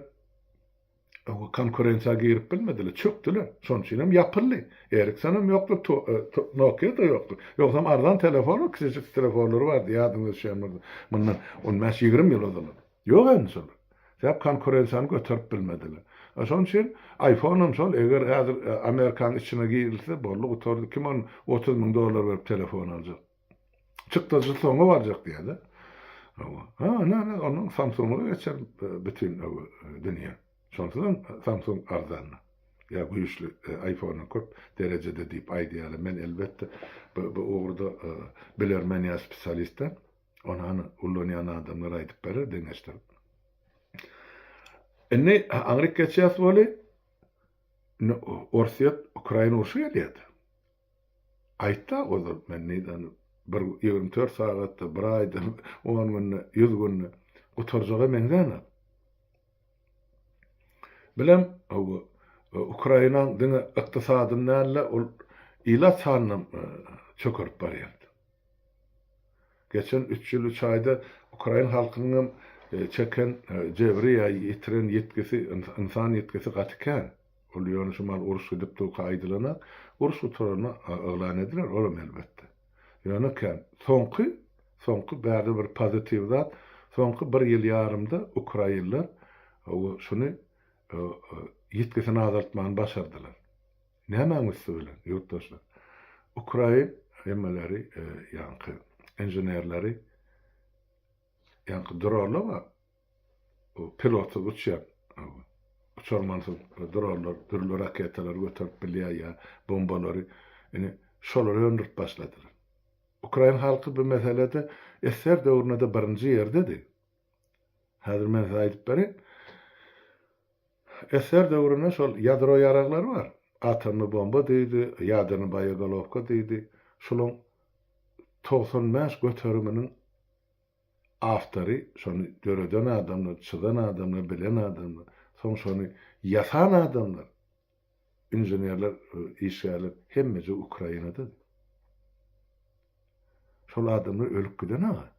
konkurensiýa girip bilmediler, çökdüler. Şonuň üçin hem ýapyldy. Ericsson hem ýokdur, Nokia-da ýokdur. Ýogsam arzan telefon, kiçijik telefonlary bardy, ýadyňyza düşýän bolsa, mundan 15-20 ýyl ozal. Ýok indi şolar. Sebäp konkurensiýany göterip bilmediler. Şonuň üçin iPhone-am şol, eger häzir Amerikanyň içine girilse, boldy, gutardy. Kim ony 30 müň dollar berip telefon aljak? Çykdajy soňa barjak diýýär-de. Ha, ine, ine, ondan Samsung-a geçer bütin dünýä. Şonsuzam Samsung arzan. Ýa güýçli iPhone-dan köp derejede diýip aýdýarlar. Men elbetde bu ugurda bilermen ýa spesialist däl. Ony hany ullanýan adamlar aýdyp berer deňeşdirip. Indi aňryk geçýäs weli, indi Orsýet Ukraina urşy gelýärdi. Aýtda ozal men nirden bir 24 sagatda, bir aýda, 10 günde, 100 günde gutarjaga meňzänok. Bilem Ukrainaň diňe ykdysadyny däl-de, ol ilat sanynam çökerip barýardy. Geçen üç ýyl üç aýda ukrain halkynyňam çeken jebri ýa ýitiren ýitgisi, ynsan ýitgisi gaty kän. Ol ýöne şu mal uruş gidip durka aýdylana, uruş gutaranda yglan ediler, olam elbetde. Ýöne kän. Soňky, soňky bärde bir pozitiw zat, soňky bir ýyl ýarymda ukrainler şuny ýitgisini azaltmany başardylar. Nämäň üsti bilen, ýurtdaşlar? Ukrain hemmeleri, ýaňky inženerleri, ýaňky dronlar bar, pilotsyz uçýan, uçarmansyz dronlar, dürli raketalary göterip bilýär ýa bombalary, indi şolary öndürip başladylar. Ukrain halky bu meselede SSR döwründe-de birinji ýerdedi. Häzir men size aýdyp bereýin. SSR döwründe şol ýadro ýaraglary bar. Atomny bomba diýdi, ýadrny boýegolowka diýdi. Şolaň 95 göteriminiň awtory, şony döreden adamlar, çyzan adamlar, bilen adamlar, soň şony ýasan adamlar, inženerler, işgärler hemmeje Ukrainadady. Şol adamlar ölüp giden aga.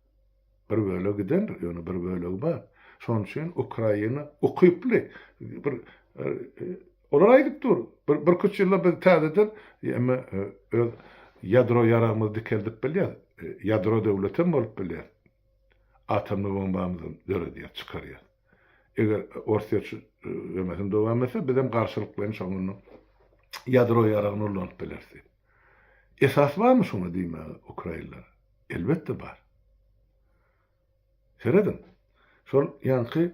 Bir bölegi gidendir, ýöne bir bölegi bar. Şonuň üçin Ukraina ukyply bir olar aýdyp dur. Bir birküç ýylda biz täzeden emme öz ýadro ýaragymyzy dikeldip bilýäs. Ýadro döwletem bolup bilýäs. Atomny bombamyzam döredýäs, çykarýas. Eger Orsýet şu emesini dowam etse, bizem garşylyklaýyn şoňa ýadro ýaragyny ullanyp bileris diýip. Esas barmy şuňa diýmäge ukrainlere? Elbetde bar. Serediň, şol ýaňky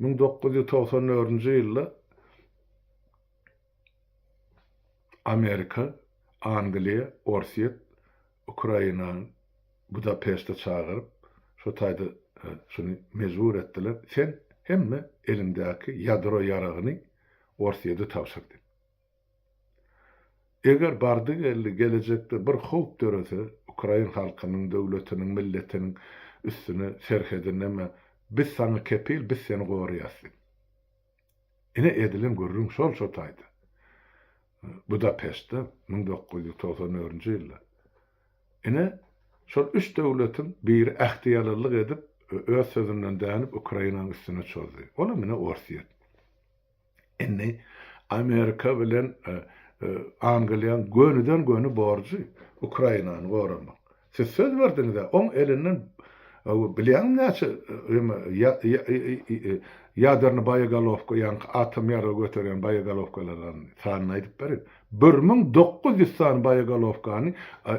1994-nji ýylda Amerika, Angliýa, Orsýet Ukrainany Budapeşte çagyryp, şo taýda şuny mejbur etdiler, sen hemme eliňdäki ýadro ýaragyny Orsýede tabşyr diýip. Eger bardy-geldi gelejekde bir howp dörese, ukrain halkynyň, döwletiniň, milletiniň üstüne, serhedine, biz saňa kepil, biz seni goraýas diýip. Ine edilen gürrüň şol şo taýda. Budapeştde 1994-nji ýylda. Ine, şol üç döwletiň biri ähtiýalylyk edip, öz sözünden dänip Ukrainanyň üstüne çozdy. Olam ine Orsýet. Indi Amerika bilen Angliýaň gönüden-göni borjy Ukrainany goramak. Siz söz berdiňiz-ä, oň elinden bilýäňmi näçe ýaderny boýegolowka, ýaňky atom ýaragy göterýän boýegolowkalar sanyny aýdyp bereýin. 1900 sany boýegolowkany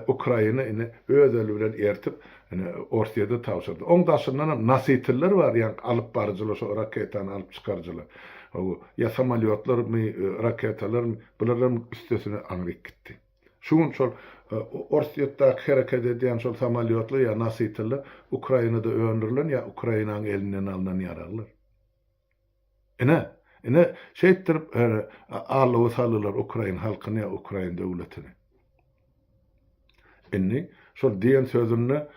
Ukraina ine öz eli bilen ertip, ine Orsýede tabşyrdy. Oň daşyndanam nositiller bar, ýaňky alyp baryjylar, şo raketany alyp çykaryjylar. Hawa, ýa samolýotlarmy, raketalarmy, bularam üstesine aňryk gitdi. Şu gün şol Orsýetdäki hereket edýän şol samolýotlar ýa nositiller Ukrainada öndürilen ýa Ukrainanyň elinden alnan ýaraglar. Ine, ine şeýtdirip aldawa saldylar ukrain halkyny ýa ukrain döwletini. Indi şol diýen sözünde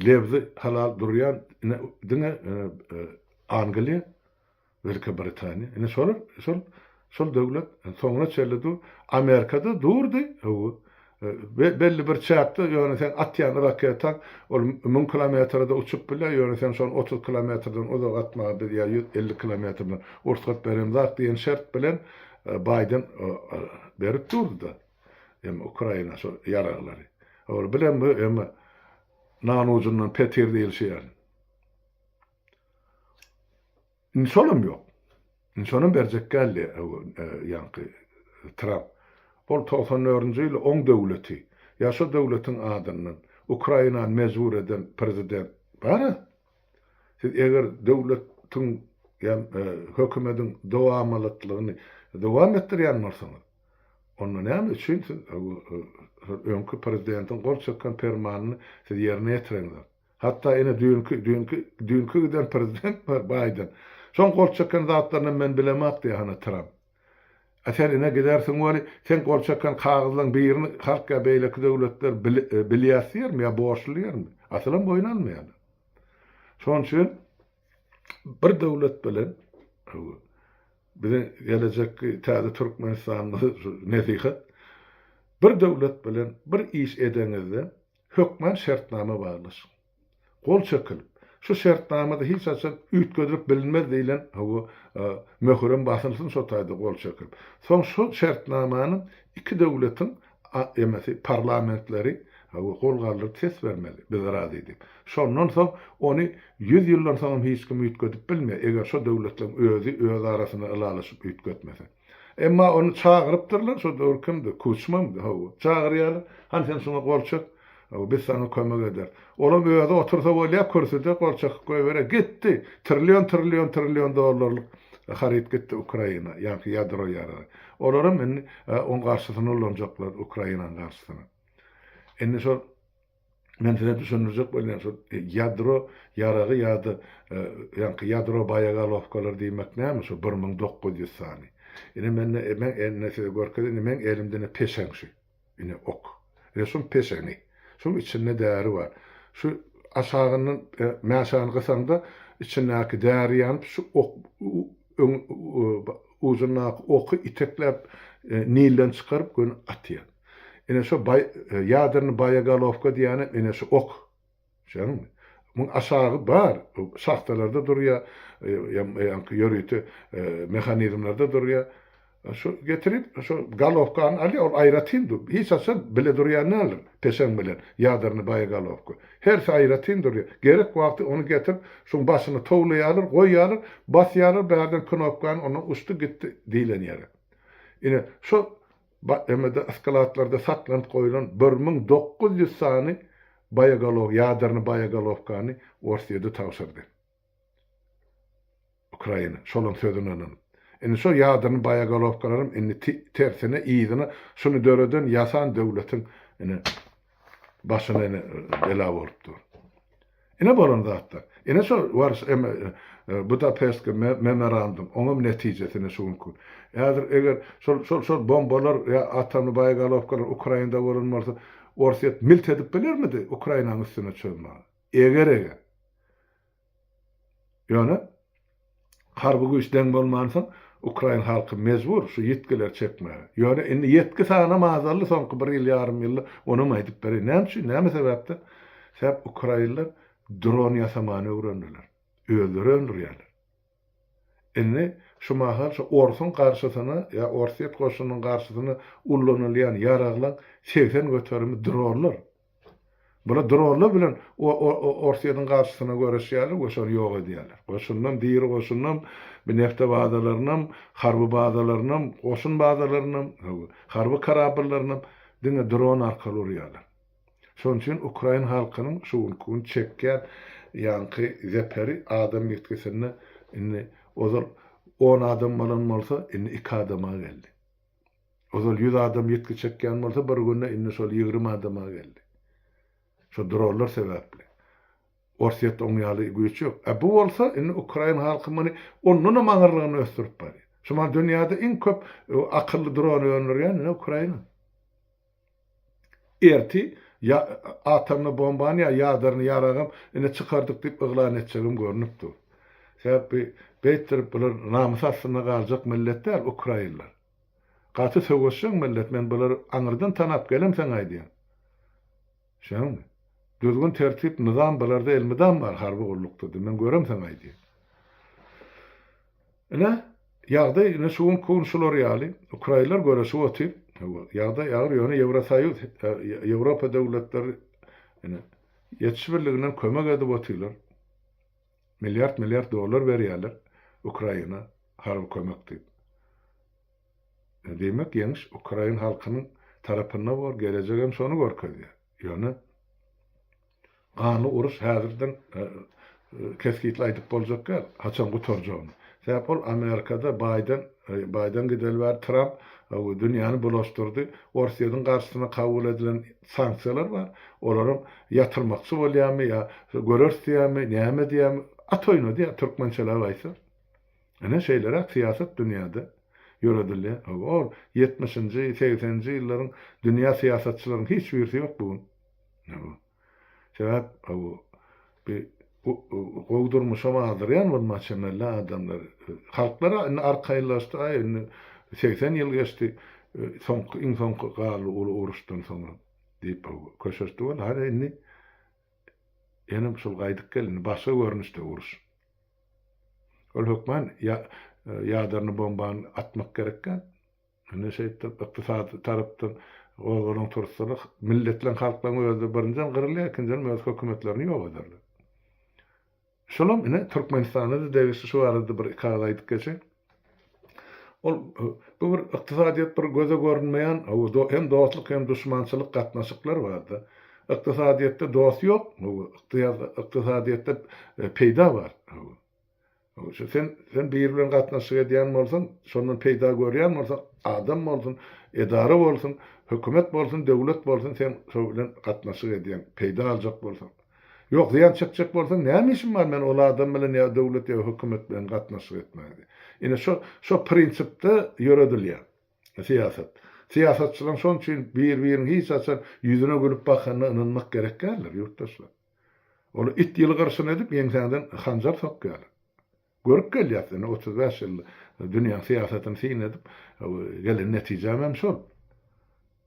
lebzi halal durýan ine diňe Angliýa Welikobritaniýa. Ine şolar, şol şol döwlet soňuna çenli dur. Amerikada durdy. Hawa. Be, belli bir çäkde, ýöne sen atýan raketaň ol 1000 kilometre-de uçup bilýär, ýöne sen şony 30 kilometrden uzak atmaga biz ýa 150 kilometrden rugsat beremzok diýen şert bilen Baýden berip durdy-da. Hem Ukraina şol ýaraglary. Ol bilen bu hem nan ujundan petir diýilşi ýaly. Indi şolam ýok. Indi şonam berjek geldi ýaňky Tramp. Ol 94-nji ýyly oň döwleti, ýa şo döwletiň adyndan Ukrainany mejbur eden prezident. Bar-a. Siz eger döwletiň ýa hökümediň dowamalylygyny dowam etdirýän bolsaňyz, onda näme üçin siz öňki prezidentiň gol çeken permanyny siz ýerine ýetireňzok? Hatda ine düýnki, düýnki, düýnki giden prezident bar Baýden. Şoň gol çeken zatlarynam men bilemok diýýär hana Tramp. A sen ine gidersiň weli, seň gol çeken kagyzlaň birini halk ýa beýleki döwletler bilýäs diýermi ýa borçly diýermi? Asylam boýun almaýarlar. Şonuň üçin bir döwlet bilen biziň gelejekki täze Türkmenistanymyza şu nesihat, bir döwlet bilen bir iş edeňizde hökman şertnama baglaşyň. Gol çekilip, şu şertnamada hiç haçan üýtgedilip bilinmez diýlen hawa möhürem basylsyn şo taýda gol çekilip. Soň şol şertnamanyň iki döwletiň emesi parlamentleri hawa gol galdyryp ses bermeli biz razy diýip. Şondan soň ony ýüz ýyldan soňam hiç kim üýtgedip bilmeýär eger şo döwletleriň özi öz arasynda ylalaşyp üýtgetmese. Emma ony çagyrypdyrlar, şo döwür kimdi, Kuçmamydy, hawa, çagyrýarlar, hany sen şuňa gol çek, hawa, biz saňa kömek ederis. Olam özi otursa bolýar kürsüde, gol çekip goýberýär, gitdi, trillion, trillion, trillion dollarlyk haryt gitdi Ukraina, ýaňky ýadro ýaragy. Olaram indi oň garşysyna ulanjaklar, Ukrainanyň garşysyna. Indi şol Men size düşündirjek bolýan şol ýadro ýaragy ýa-da ýaňky ýadro boýegolovkalar diýmek näme şo 1900 sany. Ine mende men ine size görkezeýin ine meň elimde ine peşeň şu. Ine ok. Ine şuň peşeňi. Şuň içinde däri bar. Şu aşagyndan mäşäni gysaňda içindäki däri ýanyp şu ok öň ujundaky oky itekläp nilden çykaryp göni atýar. Ine şo baý ýadrny boýegolovka diýýänem ine şu ok. Düşýäňmi? Muň aşagy bar, şahtalarda durýar, ýaňky ýörite mehanizmlerde durýar. Şu getirip, şu golowkany alýar, ol aýratyn dur. Hiç haçan bile durýan däldir, peşeň bilen ýadrny boýegolovka. Hersi aýratyn durýar. Gerek wagty ony getirip, şuň başyny towlaýarlar, goýýarlar, basýarlar bärden knopkany, ondan uçdy gitdi diýlen ýere. Ine, şo BMG-de skladlarda saklanyp goýlan 1900 sany boýegolov, ýadrny boýegolowkany Orsýede tabşyrdy. Ukraina, şolaň sözüne ynanyp. Indi şo ýadrny boýegolowkalaram indi tersine, yzyna şuny döreden, ýasan döwletiň ine başyna ine bela bolup dur. Ine bolan zatlar. Ine şo Warş eme Budapestki memorandum, oňam netijesi ine şu günki gün. Häzir eger şol şol şol bombalar ýa atomly boýegolovkalar Ukrainada bolan bolsa, Orsýet milt edip bilermidi Ukrainanyň üstüne çözmäge? Eger eger. Ýöne harby güýç deň bolmansoň, ukrain halky mejbur şu ýitgileri çekmäge. Ýöne indi ýetgi sanam azaldy soňky bir ýyl ýarym ýylda, onam aýdyp bereýin. Näme üçin, näme sebäpden? Sebäp ukrainler dron ýasamany öwrendiler. Özleri öndürýärler. Indi şu mahal şu orsuň garşysyna ýa orsýet goşunynyň garşysyna ullanylýan ýaraglaň 80 göterimi dronlar. Bular dronlar bilen Orsýetiň garşysyna göreşýärler we şony ýok edýärler. Goşundan, diri goşundan, bu nefte bazalarynam, harby bazalarynam, goşun bazalarynam, harby korabllarynyam diňe dron arkaly urýarlar. Şonuň üçin ukrain halkynyň şu günki gün çekýän ýaňky zeperi adam ýitgisinde indi ozal on adam bolan bolsa, indi iki adama geldi. Ozal ýüz adam ýitgi çekýän bolsa bir günde indi şol ýigrimi adama geldi. Şo dronlar sebäpli. Orsýetde oň ýaly güýç ýok. A bu bolsa indi ukrain halky muny ondanam aňyrlygyny ösdürip barýar. Şu mahal dünýäde iň köp akylly drony öndürýän ine Ukraina. Erti ýa atomny bombany ýa ýaderny ýaragam ine çykardyk diýip yglan etjegem görnüp dur. Sebäp bi beýtdirip bular namys astynda galjak millet däl ukrainler. Gaty söweşjeň millet men bulary aňyrdan tanap gelemseň aýdýan. Düşýäňmi? Düzgün tertip nyzam bularda elmydam bar harby gullukda men göremseň aýdýan. Ine, ýagdaý ine şu günki gün şular ýaly. Ukrainler göreşip otyr. Hawa, ýagdaý agyr, ýöne Ýewrosoýuz, Ýewropa döwletleri ine ýetişibirliginden kömek edip otyrlar. Milliard-milliard dollar berýärler Ukraina harby kömek diýip. Diýmek, ýeňiş ukrain halkynyň tarapynda bor, gelejek hem şony görkezýär. Ýöne. Ganly uruş häzirden kesgitli aýdyp boljak däl, haçan gutarjagyny. Sebäp ol Amerikada Baýden, Baýden gideli bäri Tramp dünýäni bulaşdyrdy. Orsýetiň garşysyna kabul edilen sanksiýalar bar. Olaram ýatyrmakçy bolýarmy ýa göreris diýýärmi, näme diýýärmi, at oýnadýar türkmençeläp aýtsak. Ine şeýleräk syýasat dünýäde ýöredilýär. Ol ýetmişinji, segseninji ýyllaryň dünýä syýasatçylarynyň hiç birisi ýok bu gün. Sebäp bi gowy durmuşam azdyrýan bolma çemeli adamlar. Halklar indi arkaýynlaşdy, aý indi 80 ýyl geçdi, soňky iň soňky garly uly uruşdan soňra diýip köşeşdi bol. Hany indi ýene şol gaýdyp gel indi başga görnüşde uruş. Ol hökman ýaderny bombany atmak gerekkä. Ine şeýtdirip ykdysady tarapdan gozgalaň tursalar, milletleň, halklaryň özi birinjiden gyrylýar, ikinjiden öz hökümetlerini ýok ederler. Şolam ine Türkmenistana-da degişli şu barada bir iki agyz aýdyp geçeýin. Ol bu bir ykdysadyýet bir göze görünmeýän hem dostluk hem duşmançylyk gatnaşyklar barda. Ykdysadyýetde dost ýok, ykdysadyýetde peýda bar. Şu sen sen biri bilen gatnaşyk edýän bolsaň, şondan peýda görýän bolsaň, adam bolsun, edara bolsun, hökümet bolsun, döwlet bolsun, sen şo bilen gatnaşyk edýäň, peýda aljak bolsaň. Ýok, zyýan çekjek bolsaň, näme işim bar men ol adam bilen ýa döwlet ýa hökümet bilen gatnaşyk etmäge. Ine şo şo prinsipde ýöredilýär syýasat. Syýasatçylaryň şonuň üçin bir-biriniň hiç haçan ýüzüne gülüp bakanyna ynanmak gerek däldir, ýurtdaşlar. Ol it ýylgyrşyny edip ýeňsäňden hanjar sokýarlar. Görüp gelýäs ine 35 ýyl dünýäň syýasatyny syn edip gelen netijäm hem şol.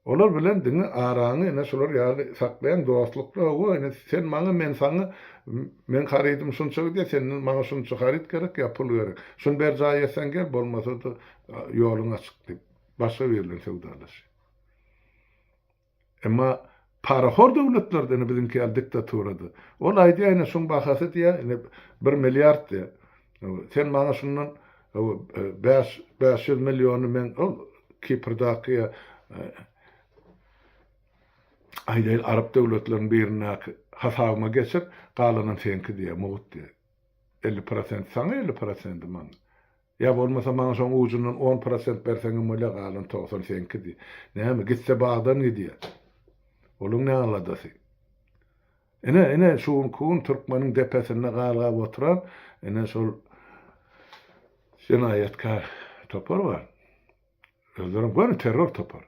Olar bilen diňe araňy ine şular ýaly saklaýaň dostlukly hawa ine sen maňa men saňa meň harydym şunça gidýär senden maňa şunça haryt gerek ýa pul gerek. Şuny berjaý etseň gel bolmasa-da ýoluň açyk diýip başga biri bilen söwdalaşýar. Emma parahor döwletlerde ine biziňki ýaly diktaturada. Ol aýdýar ine şuň bahasy diýýär ine bir milliard diýýär. Sen maňa şundan 5 500 milliony men ol Kiprdaky ýa aýdaýly arap döwletleriniň birindäki hasabyma geçir, galanam seňki diýýär, mugt diýýär. 50 prosent saňa, 50 prosenti maňa. Ýa bolmasa maňa şoň ujundan on prosent berseňem bolýar, galan 90 seňki diý. Näme, gitse bagdan gidýär. Olaň ne aladasy? Ine, ine, şu günki gün türkmeniň depesinde galgap oturan, ine şol jenaýatkär topar bar. Özlerem göni terror topar.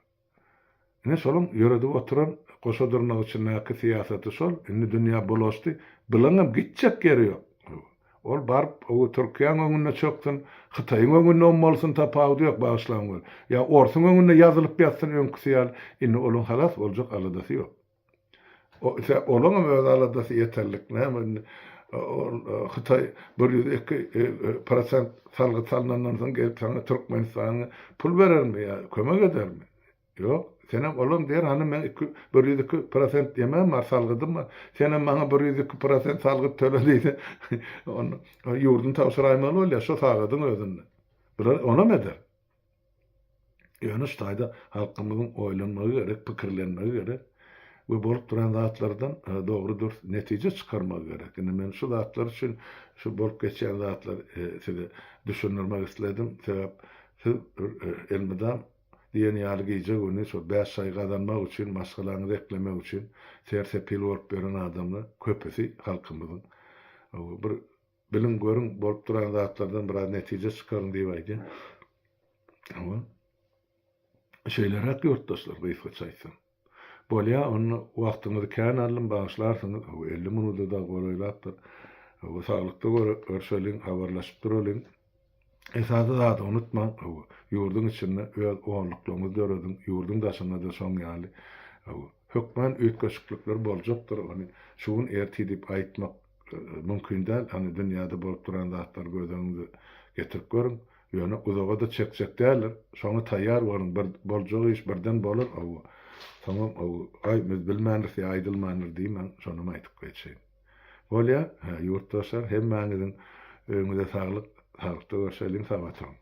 Ine şolaň ýöredip oturan goşa dyrnak içindäki syýasaty şol, indi dünýä bulaşdy, bulaňam gitjek ýeri ýok. Ol baryp o Türkiýäň öňünde çöksün, Hytaýyň öňünde ommalsyn tapawudy ýok bagyşlaň weli. Ýa orsuň öňünde ýazylyp ýatsyn öňküsi ýaly, indi olaň halas boljak aladasy ýok. O ise olaňam öz aladasy ýeterlik näme indi ol Hytaý 102 prosent salgyt salnandan soň gelip saňa Türkmenistana pul berermi ýa kömek edermi? Ýok. Senem olam diýer hany meň iki 102 prosent ýemem bar salgydym bar. Senem maňa 102 prosent salgyt töle diýse onda ýurduny tabşyraýmaly bolýar şo sagadyň özünde. Bular onam eder. Ýöne şu taýda halkymyzyň oýlanmagy gerek, pikirlenmegi gerek we bolup duran zatlardan dogry dürs netije çykarmagy gerek. Indi men şu zatlar üçin şu bolup geçýän zatlary size düşündirmek isledim. Sebäp siz elmydam diýen ýaly gije-gündiz şo bäş şaý gazanmak üçin, maşgalaňyzy eklemek üçin ser-sepil bolup ýören adamlar köpüsi halkymyzyň. Bir Biliň, görüň, bolup duran zatlardan biraz netije çykaryň diýip aýdýan. Hawa. Şeýleräk ýurtdaşlar, gysgaça aýtsam. Bolýa, onda wagtyňyzy kän aldym, bagyşlarsyňyz. Hawa, 50 minuda dagy golaýlapdyr. Hawa, saglykda görşeliň, habarlaşyp duralyň. Esasy zady unutmaň, hawa, ýurduň içinde öz onluklaryňyzy dörediň, ýurduň daşynda-da şoň ýaly. Hawa, hökman üýtgeşiklikler boljakdyr, ony şu gün, ertir diýip aýtmak Mümkin däl, hany dünýäde bolup duran zatlary göz öňüňize getirip görüň. Ýöne uzaga-da çekjek däldir. Şoňa taýýar boluň, bir boljak iş birden bolar, hawa. Soňam, hawa, aý, biz bilmändiris ýa aýdylmandyr diýmäň, şonam aýdyp geçeýin. Bolýa, hä, ýurtdaşlar, hemmäňiziň öýüňize saglyk, saglykda görşeliň, sag oturyň.